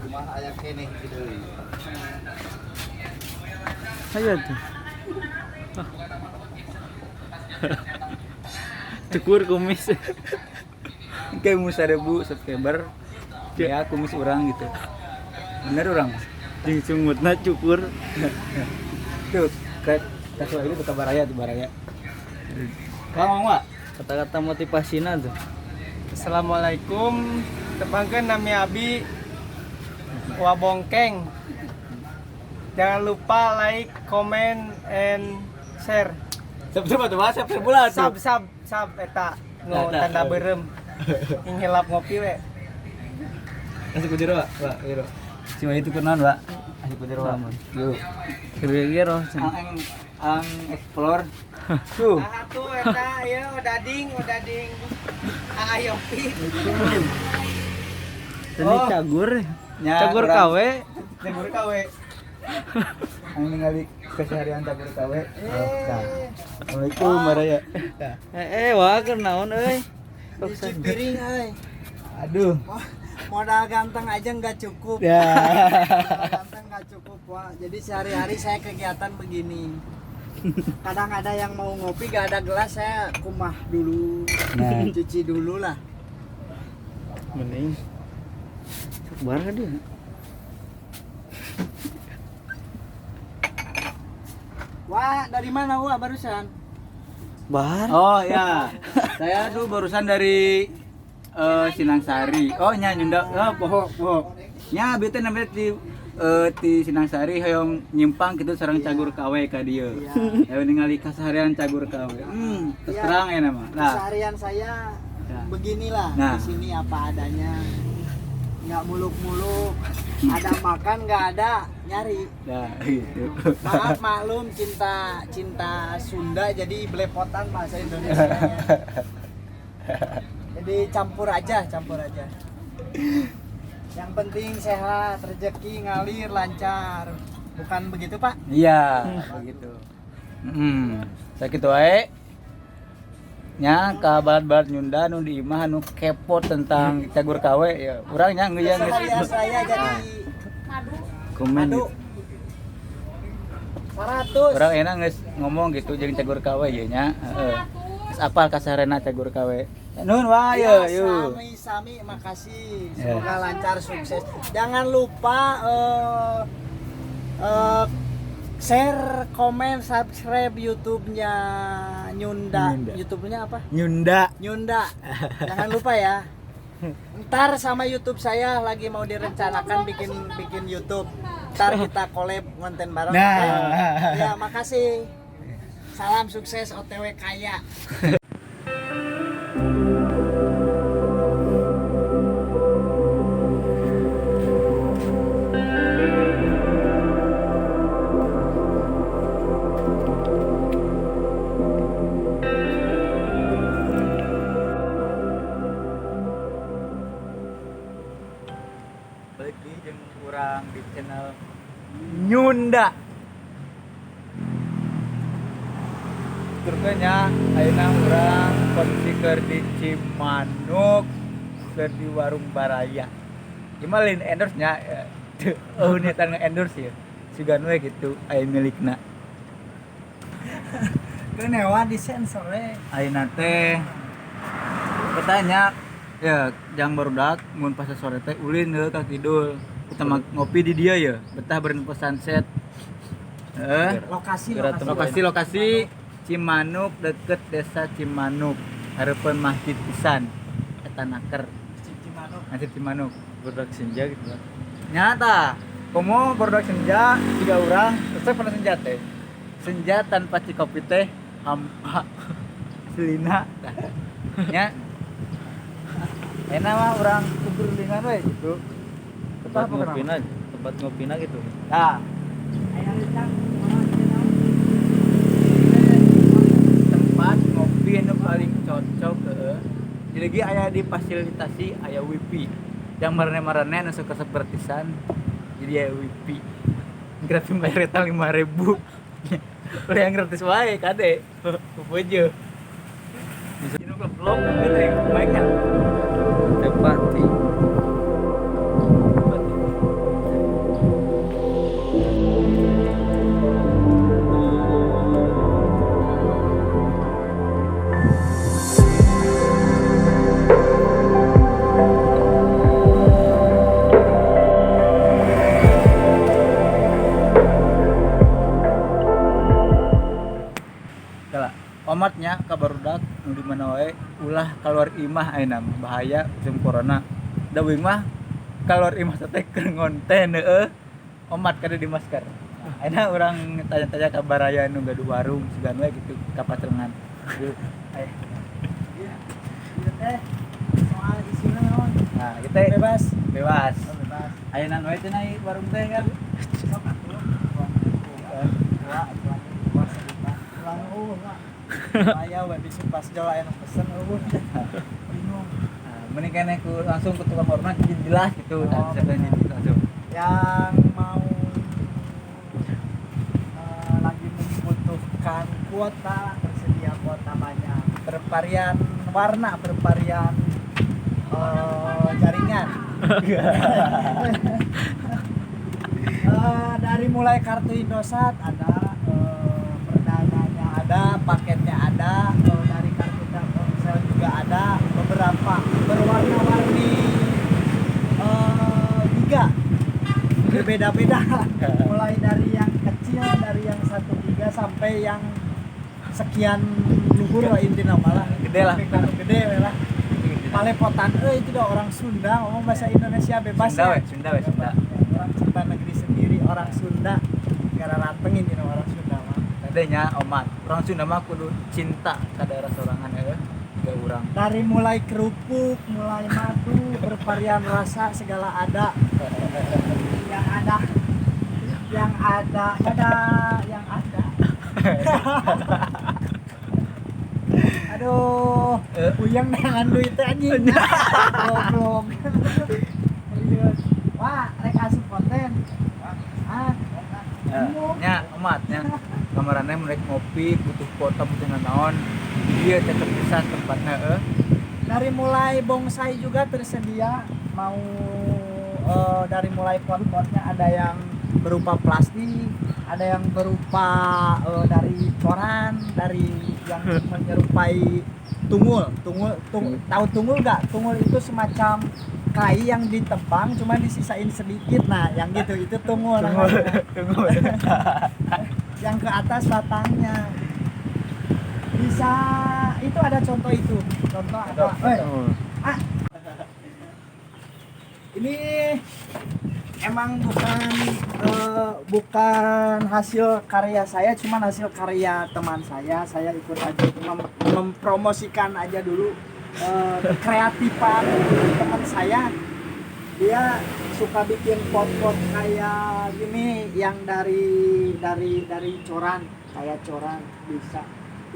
Imah aya keneh deui. Ayo tuh. Cukur kumis. Kayak mau 1000 subscriber ya kumis orang gitu. Bener orang. Jeung sungutna cukur. Tuh, kayak tas ini tuh baraya tuh baraya. Kau ngomong Wak? Kata-kata motivasina tuh. Assalamualaikum. Tepangkeun nami abi Wabongkeng. Jangan lupa like, comment, and share. Subscribe tuh, Wak, subscribe pula tuh. Sub sub sub eta nu Eta. tanda beureum. Ing hilap ngopi we. Asik kujero, Wak. Wak, kujero. Cuma itu kenalan, Wak. Asik kujero, Wak. Yuk. Kira-kira Ang ang explore. Tuh. Ah tuh eta ieu odading odading. Ayopi. Ini cagur. Nya, Cagur urang- KW. Cagur KW. Ang ningali keseharian cagur KW. Nah. Assalamualaikum baraya. Nah. Wah keur naon euy. Cuci piring, euy. Aduh. Modal ganteng aja nggak cukup. Ya. Modal ganteng nggak cukup, Wak. Jadi sehari-hari saya kegiatan begini. Kadang ada yang mau ngopi gak ada gelas, saya kumah dulu, Nah. cuci dulu lah. Mending. Sok bar ka dia. Wah, dari mana Wak barusan? Bar. Oh ya, saya tuh barusan dari Sinangsari. Oh nya Nyunda, oh poho poho. Nya abi teh namanya di Sinangsari hoyong nyimpang gitu sareng cagur KW ka dieu. Iya. Ya ningali kaseharian cagur KW. Terus Iya. terang ya nama. Nah, Keseharian saya Ya. beginilah Nah. di sini apa adanya. Nggak muluk-muluk, ada makan nggak ada nyari. nah gitu. Maaf maklum cinta cinta Sunda jadi belepotan bahasa Indonesia. Jadi campur aja, campur aja. Yang penting sehat, rezeki ngalir lancar. Bukan begitu, Pak? Iya, begitu. Sakitu wae. Nya ka balat-balat Nyunda nu di imah nu kepo tentang cagur KW ya. Urang nya geus geus. Keseharian saya jadi Komen madu. gitu. 100. Urang enak geus ngomong gitu jeung cagur KW ye nya. Heeh. Geus apal kasarena cagur KW. Nuhun wae Ya, ye yuk. sami-sami, makasih. Ya. Semoga lancar sukses. Jangan lupa share, komen, subscribe YouTube-nya Nyunda. Nyunda. YouTube-nya apa? Nyunda. Nyunda. Jangan lupa ya. Ntar sama YouTube saya lagi mau direncanakan bikin bikin YouTube. Ntar kita collab konten bareng. Nah. Ya, makasih. Salam sukses OTW kaya. Balik deui jeung urang di channel Nyunda. Turkeun nya ayeuna urang kondisi keur di Cimanuk keur di warung Baraya. Gimana lain endorse nya? Oh, niatan nge-endorse ya. Sugan we gitu aya milikna. Kenewa di sensor we. Ayeuna teh petanya ya jang barudak mun pas sore teh ulin heuh ka kidul. Kita mah ngopi di dia ya, betah beren sunset. Heeh. Lokasi Gerak lokasi. Lokasi lokasi Cimanuk deket desa Cimanuk, hareupeun masjid pisan. Eta naker, Cimanuk. masjid Cimanuk. Budak senja gitu. Nyata, komo barudak senja tiga orang, resep pada senja teh. Senja tanpa cikopi teh hampa. Selina. Nya. Enak mah urang kukurulingan we gitu. Tempat Apa kenapa? ngopina, tempat ngopina gitu. Nah, tempat ngopi anu paling cocok heeh. Jadi lagi aya di fasilitasi aya wifi. Yang marane-marane anu suka gratisan jadi aya wifi. Gratis bayar eta 5000. Udah yang gratis wae kade. Bojo. Bisa nu vlog gitu ya, mic-nya. Tepati. Tepati. Omatnya ka barudak nu di mana wae ulah keluar imah ayeuna mah bahaya musim corona. Da uing mah keluar imah teh keur ngonten heueuh. Omat kada di masker. Nah, ayeuna urang tanya-tanya ka baraya nu gaduh warung sugan we gitu ka Pacengan. Ayo. Iya teh soal isuna naon? Nah, kita Bebas. Bebas. Oh, bebas. Ayeuna wae teh naik warung teh kan. Sok atuh. Wah, wah, ulang eueuh lah. Aya we bisa pas jalan anu pesen eueuh. Bingung. Nah, mending keneh ku langsung ke tukang warung jadi jelas gitu. Nah, Oh, siapa yang jadi langsung. Yang mau lagi membutuhkan kuota, tersedia kuota banyak, bervarian warna, bervarian jaringan. Dari mulai kartu Indosat ada, perdananya ada, paketnya ada, dari kartu Telkomsel juga ada beberapa berwarna-warni, giga berbeda-beda, mulai dari yang kecil, dari yang 1 giga sampai yang sekian luhur lah intinya malah Gede lah. Gede lah. Palepotan itu dah orang Sunda ngomong bahasa Indonesia bebas. Sunda ya. we, Sunda we, Sunda. Orang cinta negeri sendiri, orang Sunda negara rateng ini orang Sunda mah. Kadenya omat. Orang Sunda mah kudu cinta ka daerah sorangan heueuh. Tiga urang. Dari mulai kerupuk, mulai madu, bervarian rasa segala ada. Yang ada, yang ada, ada, yang ada. Aduh, uyang dengan duit anjing. Goblok. Serius. Wah, rek asup konten. Ah, Nya omat nya. Kamarana mereka ngopi, butuh kuota, butuh naon. Dia cocok pisan tempatnya heueuh. Dari mulai bonsai juga tersedia, mau dari mulai pot-potnya ada yang berupa plastik, ada yang berupa dari coran, dari yang menyerupai tungul. Tahu tungul nggak? Tungul itu semacam kai yang ditebang cuma disisain sedikit. Nah, yang gitu itu tungul. Tungul. Yang ke atas batangnya. Bisa itu ada contoh itu. Contoh ada. Ah. Ini emang bukan hasil karya saya, cuman hasil karya teman saya. Saya ikut aja mempromosikan aja dulu kreatifan teman saya. Dia suka bikin pot-pot kayak gini yang dari coran, kayak coran bisa.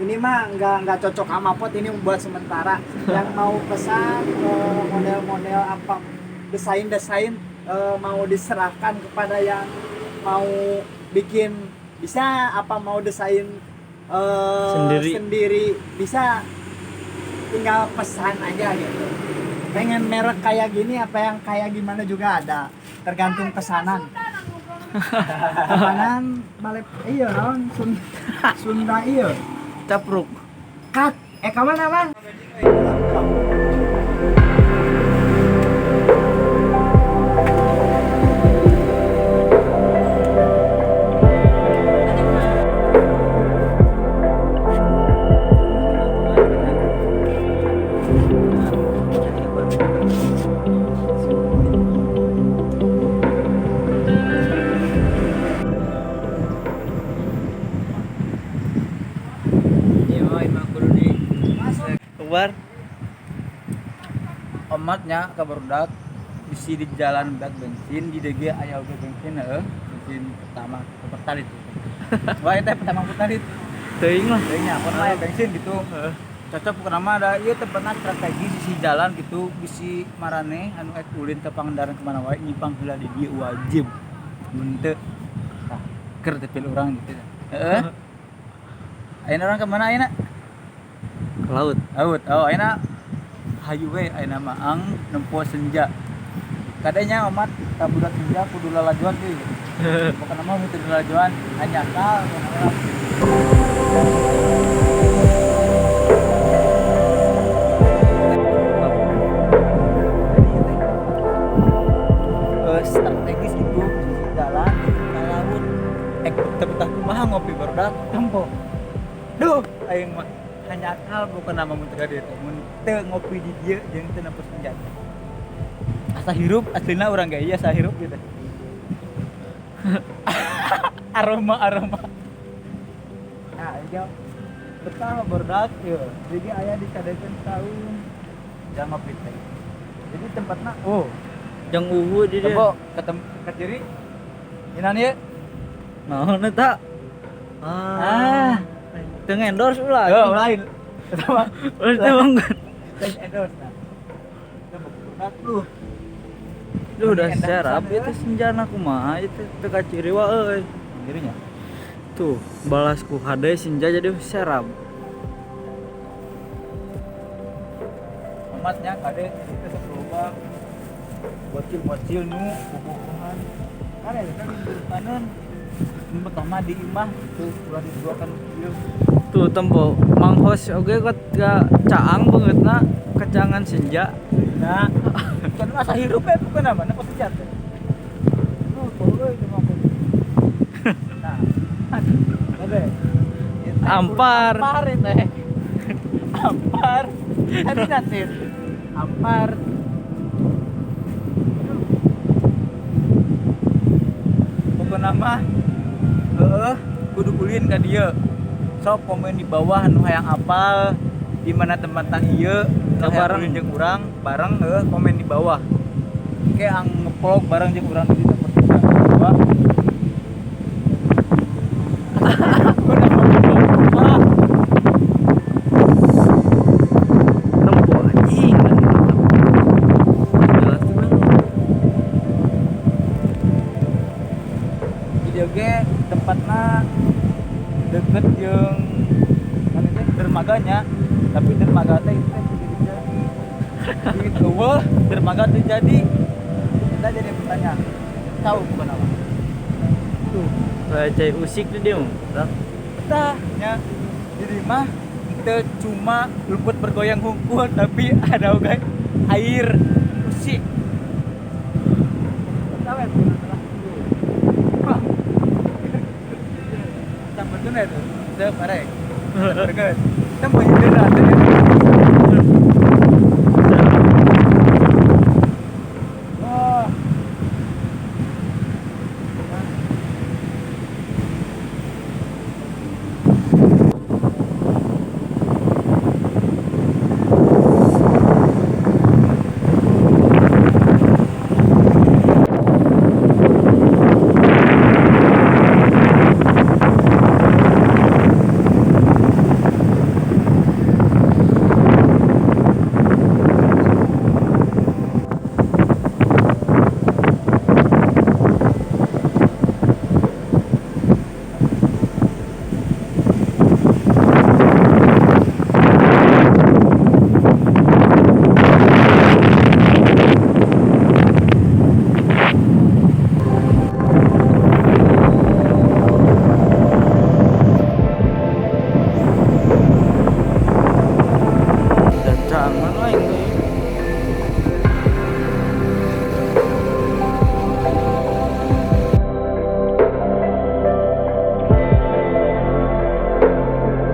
Ini mah nggak cocok sama pot, ini buat sementara. Yang mau pesan model-model apa, desain-desain mau diserahkan kepada yang mau bikin bisa, apa mau desain sendiri bisa, tinggal pesan aja gitu. Pengen merek kayak gini apa yang kayak gimana juga ada, tergantung pesanan. Pesanan balik iya naon Sunda iya. Capruk. Kat, kamana man? Keluar. Omatnya ka barudak bisi di jalan bak bensin di DG aya oge bensin heueuh, bensin pertama Pertalite. Wah, eta pertama Pertalite. Teuing lah. Teuing nya pokona aya bensin gitu. Cocok pokona mah da ieu tempatna strategi sisi jalan gitu bisi marane anu ek ulin ke Pangandaran kemana wae nyimpang heula di dieu wajib. Mun teu tah keur teh pil urang gitu. Heeh. Ayeuna urang ka mana ayeuna? Ke laut. Laut. Oh, ayeuna hayu we ayeuna mah ang nempo senja. Kadanya omat ka budak senja kudu lalajuan teuy. Pokona mah teu lalajuan hanya ka urang. Strategis itu sisi jalan ke laut. Ek betah kumaha ngopi barudak tempo. Duh, aing mah. Hanya akal bukan nama mun teu ka dieu teh. Mun teu ngopi di dieu jeung teu nempo senjata. Asa hirup aslina urang ge ieu asa hirup gitu. Aroma-aroma. Nah, iya. Betah berdak ya. Jadi aya dicadekeun saung. Jangan ngopi teh. Jadi tempatna oh, Jang uwu di dieu. tempo ketem ke kiri. Inan ieu. Naon eta? Ah. Teu endorse ulah. Oh, lain. Pertama, Ulah teu bang. lain endorse nah. Tempo berdak lu. Lu udah Enak serap pisan, itu senjana kumaha itu teu kaciri wa euy. Dirinya. Tuh, balas ku hade senja jadi serap. Omatnya kade itu sok loba bocil-bocil nu bubuhan. Kan eta kan panen. Nu pertama di imah itu ulah diduakan ieu. Tuh tempo Mang Hos oge kot ka caang beungeutna kecangan senja. Nah, kan masa hirup ya bukan apa, nah senjata. Lu boleh itu mau. Nah, ada. Ampar. Ampar itu. Ampar. Tadi nanti. Ampar. Pokokna mah heeh kudu ulin ka dieu. Sok komen di bawah nu hayang apal di mana tempatan ieu, nu hayang Bareng. ulin jeung urang bareng heuh komen di bawah. Oke, ang ngevlog bareng jeung urang di tempat di bawah. Wah, Nempo anjing. Jelas tuh kan. Jadi oge tempatna deket jeung mana teh dermaganya, tapi dermaga teh itu teh kudu jadi. Di eueuh dermaga teh jadi. Kita jadi pertanyaan. Tahu bukan apa? Tuh, Kayak cai usik di dia mah. betahnya jadi mah teu cuma luput bergoyang hungkul tapi ada oge air usik. Tahu ya, Wah. Campur tuh itu, teu parek. Bergeus. Teu mau hideuna teh.